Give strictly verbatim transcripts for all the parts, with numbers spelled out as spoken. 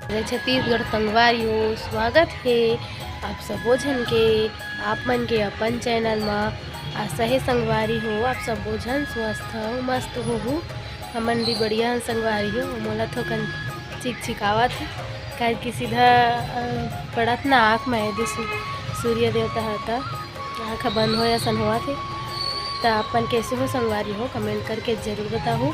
जय छत्तीसगढ़ संगवारी हो, स्वागत हे आप सबो झन के, आप मन के अपन चैनल म। आशा हे संगवारी हो, आप सबो झन स्वस्थ हो, मस्त होहू। हमन भी बढ़िया हन संगवारी हो। मोला थोकन चिकचिकावत हे, काहे कि सीधा, अ, पड़त ना आँख में हे दे सू-, सूर्य देवता ह, त आँख ह बंद होए असन होवत हे। त आप मन कैसे हो संगवारी हो, कमेंट करके जरूर बताहू।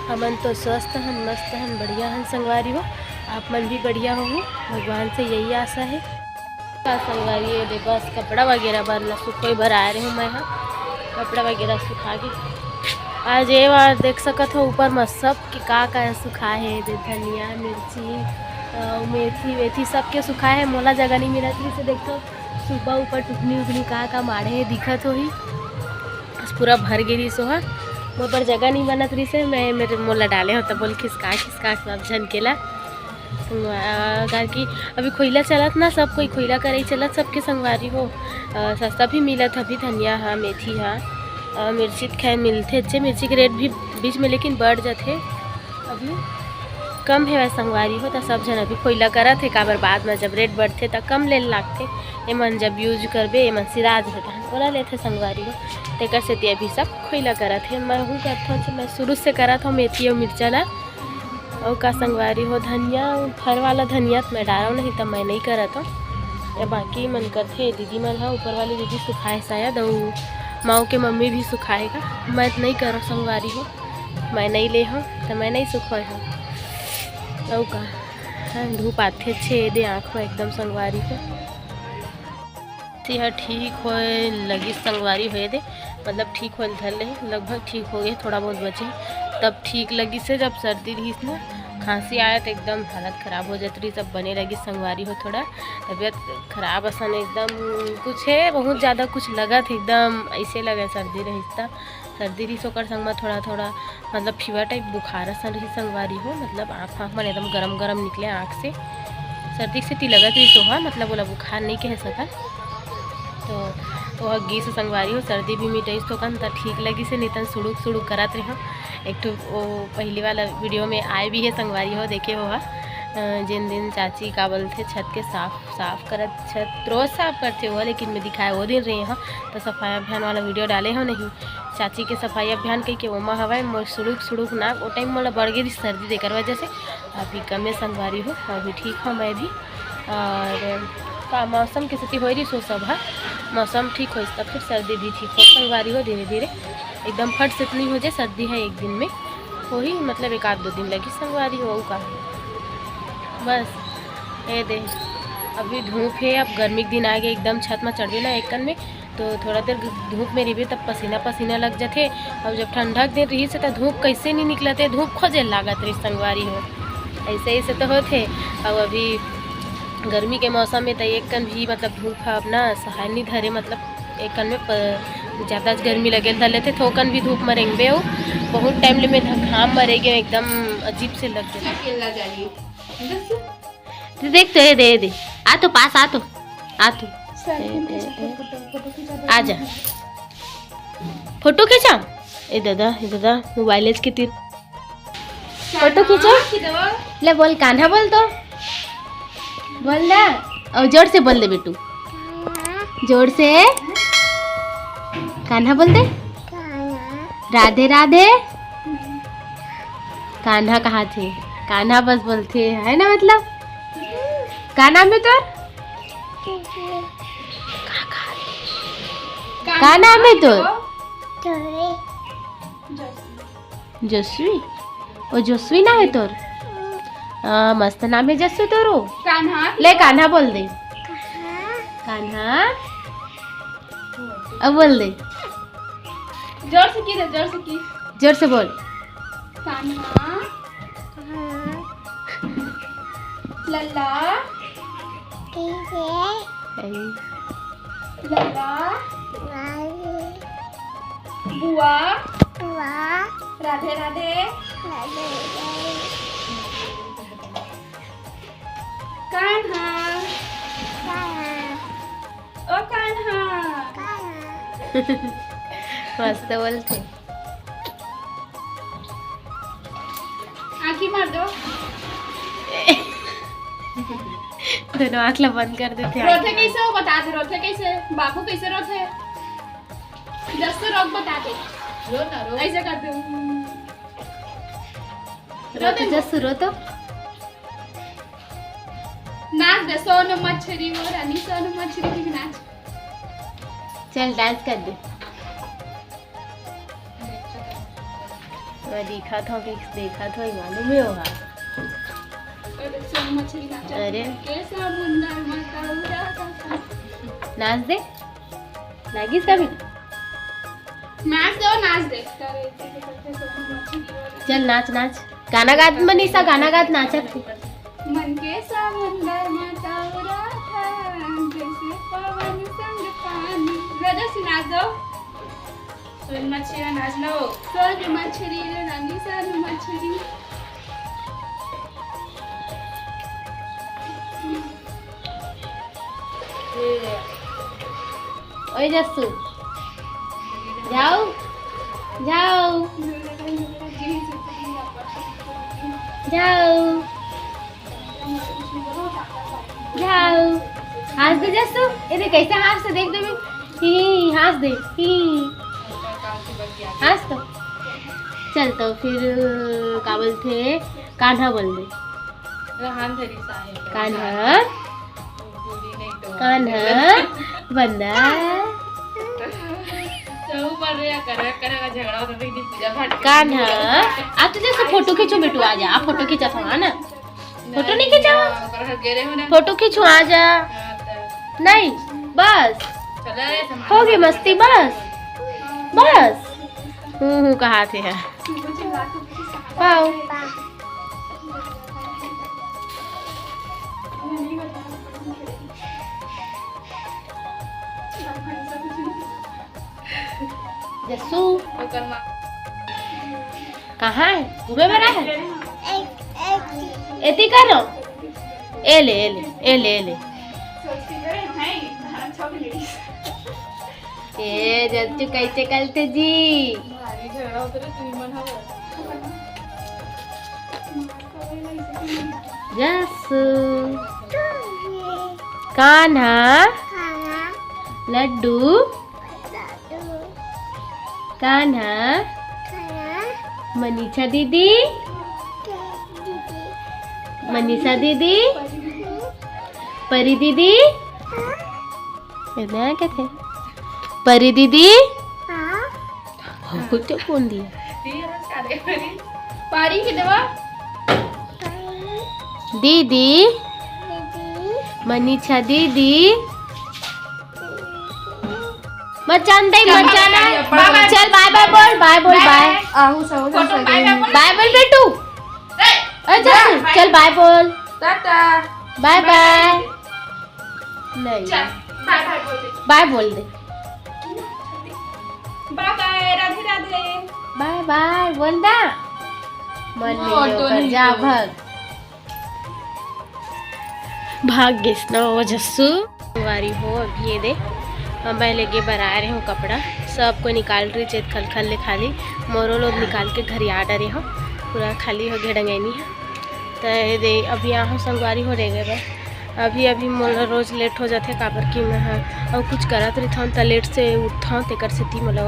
हमन तो स्वस्थ हन, मस्त हन, बढ़िया हन संगवारी हो। आप मन भी बढ़िया होहू, भगवान से यही आशा हे। का संगवारी, ये दे बस कपड़ा वगैरह बर ला सुखोए बर आए रहे हूँ मैं, हाँ, कपड़ा वगैरह सुखा के। आज ये बार देख सकत हो ऊपर में सब के का का सुखा है, दे धनिया, मिर्ची, अ, मेथी वेथी सबके सुखा है। मोला जगह नहीं मिलत रहिस हे, देखो सुबह ऊपर टुकनी उकनी का का माढ़े हे दिखत होही, बस पूरा भर गे रहिस ओहा। मोर बर जगह नहीं बनत रहिस हे, मैं मेरे मोला डाले हो त बोल खिसका खिसका के सब झन के ला। संगवा-, अ, काहे कि अभी खोइला चलत ना, सब कोई खोइला करई चलत, सबके संगवारी हो। अ, सस्ता भी मिलत अभी धनिया हा, मेथी हा, अ, मिर्ची त खैर मिलथे अच्छे, मिर्ची के रेट भी बीच में लेकिन बढ़ जाथे, अभी कम हेवय संगवारी हो, त सब झन अभी खोइला करत हे, काबर बाद में जब रेट बढ़थे त कम ले लागथे। एमन जब यूज करबे, एमन सिरा जथे तहन ओला लेथे संगवारी हो, तेकर सेती अभी सब खोइला करत हे। मैं हूँ करथों, मैं शुरू से करत हूँ मेथी अउ मिर्चा ला। अउ का संगवारी हो, धनिया, फर वाला धनिया त मैं डारव नहीं, त मैं नहीं करत हूँ। ये बाकी मन करथे, दीदी मन ह, ऊपर वाली दीदी सुखाए शायद, अउ माऊ के मम्मी भी सुखाएगा। मैं त नहीं करव संगवारी हो, मैं नहीं ले हूँ, त मैं नहीं सुखोए हूँ। अउ का, हाँ, धूप आथे छे दे आँख में एकदम संगवारी हो। तेहा ठीक होए लगिस संगवारी होए दे, मतलब ठीक होए ल धर ले, लगभग ठीक हो गए, थोड़ा बहुत बचे, तब ठीक लगिस हे। जब सर्दी रहिस ना, खांसी आया त एकदम हालत खराब हो जात रहिस, अब बने लगिस संगवारी हो, थोड़ा तबीयत खराब असन एकदम कुछ हे, बहुत ज़्यादा कुछ लगत हे, एकदम ऐसे लगे सर्दी रहिस त। सर्दी रहिस ओकर संग म थोड़ा थोड़ा मतलब फीवर टाइप बुखार असन रहिस संगवारी हो, मतलब आँख वाँख मन एकदम गरम गरम निकले आँख से। सर्दी से ती लगत रहिस ओहा, मतलब ओला बुखार नहीं कह सकन। तो ओहा गिस संगवारी हो, सर्दी भी मिटाइस थोकन त ठीक लगिस हे, नहीं त सुड़ुक सुड़ुक करत रहे। एक ठो वो पहली वाला वीडियो में आए भी है संगवारी हो, देखे हो हा, अ, जिन दिन चाची का बोलथे छत के साफ साफ करत छत रोज साफ करथे वो, लेकिन मैं दिखाए वो दिन रहे हो तो सफाई अभियान वाला वीडियो डाले हो नहीं। चाची के सफाई अभियान कहिके ओमा हवय मोर सुड़ुक सुड़ुक नाक। ओ टाइम मोला बढ़ गई थी सर्दी, तेकर वजह से अभी कमे संगवारी हो, अभी ठीक हो मैं भी। और का मौसम के सेती होए रहिस ओ सब ह, मौसम ठीक होइस त फिर सर्दी भी ठीक हो संगवारी हो धीरे धीरे, एकदम फट से तो नहीं हो जाए सर्दी है एक दिन में, होही मतलब एक आध दो दिन लगी संगवारी हो, अउ का बस। ए दे, अभी धूप है, अब गर्मी के दिन आ गए, एकदम छत में चढ़बे ना एकन में, तो थोड़ा देर धूप में रहिबे तब पसीना पसीना लग जाथे। अब जब ठंडा के दिन रहिस हे, तो धूप कैसे नहीं निकलते, धूप खोजे लागत रहिस संगवारी हो, ऐसे ऐसे तो होथे। अब अभी गर्मी के मौसम में तो एक कन भी मतलब धूप ह अपना सहाय नहीं धरे, मतलब एक कन में प-, ज़्यादा गर्मी लगे ल धर लेथे, थोकन भी धूप में रेंगबे हो, बहुत टाइम ले मैं ध-, घाम में रह गए, एकदम अजीब से लग जाथे। तो देख तो, ए दे, ए दे, आ तो पास आ तो, आ तो, ए, ए, ए, आ जा, फोटो खींचा। ए दादा, ए दादा, मोबाइल के तीर फोटो खींचो। ले बोल, कान्हा बोल तो, बोल ना, और जोर से बोल दे बेटू, जोर से कान्हा बोल दे। राधे राधे। कान्हा कहा थे? कान्हा बस बोलथे, है ना? मतलब, का नाम है तोर? का नाम है तोर? जस्वी। ओ, जस्वी नाम है तोर? आ, मस्त नाम है जस्वी तोरो। कान्हा। ले, कान्हा बोल दे। कान्हा। अब बोल दे। जोर से की दे, जोर से की। जोर से बोल। कान्हा। लल्ला। ऐ। लल्ला। बुआ। राधे राधे। कान्हा। ओ कान्हा। मस्त बोलथे। आँखी मार दो। दोनों आँख ला बंद कर देथे। रोथे कैसे हो, बता दे, रोथे कैसे? बाबू कैसे रोथे? जस से रोक, बता दे। रो ना, रो। ऐसे कर दे। रो दे। जस रो तो। नाच दे, सोन मछरी वो रानी, सोन मछरी की नाच। चल, डांस कर दे। मैं दिखा था कि देखा था, मालूम है होगा। अरे। नाच दे। लागिस का भी? नाच दे और नाच दे। चल, नाच, नाच। गाना गात, मनीषा, गाना गात नाचत। मन के समुंदर में तौरा था, जैसे पवन संग पानी। जरा सुना दो। सोन मछरी नाच लो। सोन मछरी रे रानी, सोन मछरी। ओए जस्सू, जाओ, जाओ, जाओ, जाओ। हंस दे जस्सू, ये देख कैसे हंस दे, देख दे। ही, हंस दे, ही। हंस तो। चल तो फिर का बोलथे, कान्हा बोल दे। कान्हा। कान्हा, बंदा। कान्हा, आ तो जैसे फोटो खींचो बेटू, आ जा, आ फोटो खींचा था ना, फोटो नहीं खींचा, फोटो खींचो, आ जा। नहीं, बस हो गई मस्ती, बस, बस। हूँ हूँ कहा थे है। पाओ। जस्सू। कहाँ है? घूमे बर आए है? एती करो। ए ले, ए ले, ए ले, ए ले। ए, जब तू कैसे कलते जी? जस्सू। कान्हा। लड्डू। कान्हा। मनीषा दीदी। मनीषा दीदी। परी दीदी। एमे आ के थे। परी दीदी। हाँ। हो, कुछ कौन दिया? पारी के देवा। दीदी। मनीषा दीदी। मचान दे, मचाना। चल, bye bye बोल, bye बोल, bye। आहू सहू से bye बोल बेटू। ए, चल, चल, bye बोल। टाटा। Bye bye। नहीं। चल, bye bye बोल दे। Bye बोल दे। Bye bye, Radhe Radhe. Bye bye बोल दा। मन नहीं कर जा, भाग। भाग गिस ना वो जस्सू। संगवारी हो, अभी ये दे, मैं लेगे बर आए रहे हूँ कपड़ा, सब कोई निकाल रही चेत खल खल ले खाली, मोरो लोग निकाल के घर आ डरे हो, पूरा खाली हो गया डंगैनी है। तो ये दे, अभी यहाँ संगवारी हो रह गए बस। अभी अभी मोला रोज लेट हो जाथे, काबर कि मैं ह अउ कुछ करत रहिथौं त लेट से उठथौं, तेकर सेती मोला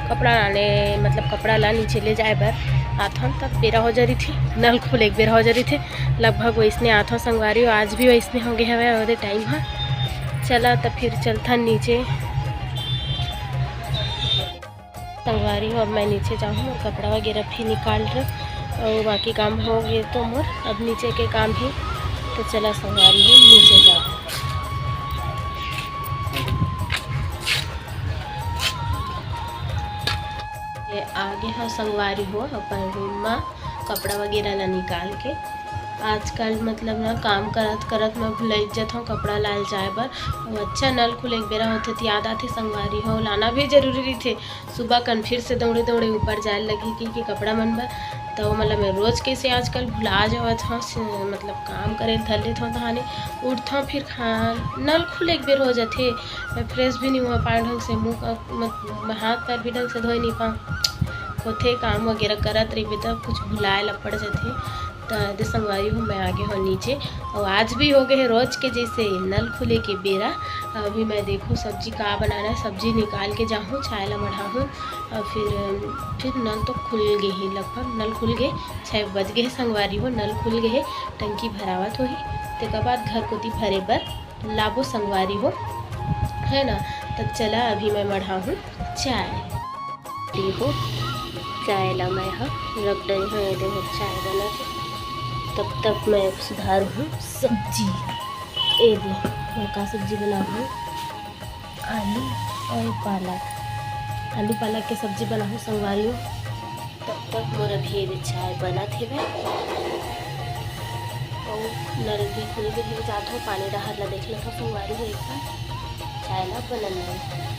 कपड़ा लाने, मतलब कपड़ा ला नीचे ले जाए बर आथौं, तब बेरा हो जा रहिथे, नल खुले के बेरा हो जा रहिथे। लगभग वैसने आथौं संगवारी, आज भी वैसने हो गए हवे ओदे टाइम ह। चला त फिर चलथन नीचे। संगवारी हो, अब मैं नीचे जाहूँ, कपड़ा वगैरह भी निकाल रहे और बाकी काम हो गए तो मोर अब नीचे के काम ही। तो चला संगवारी हो, नीचे जाहूँ। ये आगे हो संगवारी हो अपन रूम में कपड़ा वगैरह ला निकाल के। आजकल मतलब ना काम करत करत मैं भुलई जत हूँ कपड़ा लाल जाए बर। अब अच्छा नल खुले एक बेरा होथे त याद आथे संगवारी हो, लाना भी जरूरी रहिथे। सुबह कन फिर से दौड़े दौड़े ऊपर जाए लगी कि, कि कपड़ा मन बर। तो मतलब मैं रोज कैसे आजकल भुला जावत हूँ, से मतलब काम करे धर लेत हूँ, तहाने उठत हूँ फिर खा नल खुले एक बेर हो जाथे। मैं फ्रेश भी नहीं हुआ पाए ढंग से, मुँह का मत, हाथ पैर भी ढंग से धोए नहीं पाऊँ। होथे काम वगैरह करत रहिबे तब कुछ भुलाए ला पड़ जाथे। त दे संगवारी हो, मैं आ गे हूँ नीचे। और आज भी हो गए है रोज के जैसे नल खुले के बेरा। अभी मैं देखूँ सब्जी का बनाना है, सब्जी निकाल के जाहूँ, चाय ला मढ़ाहूँ। और फिर फिर नल तो खुल गए ही, लगभग नल खुल गए, छः बज गए संगवारी हो, नल खुल गए है, टंकी भरावत होही, तेकर बाद घर कोती भरे बर लाबो संगवारी हो, है ना। तब चला अभी मैं मढ़ाहूँ चाय। देखो, चाय ला मैं ह रख डरी हूँ, ये देखो चाय बना के। तब तक मैं सुधारू हूँ सब्जी। ए दे, मैं का सब्जी बनाहूँ, आलू और पालक। आलू पालक के सब्जी बनाहूँ संगवारी हो। तब तक मोर अभी ये चाय बनत हेवे। और नल भी खुल गए हे, जात हो पानी डहर ला देख लेथो संगवारी हो एक बार। चाय ला बनन दे।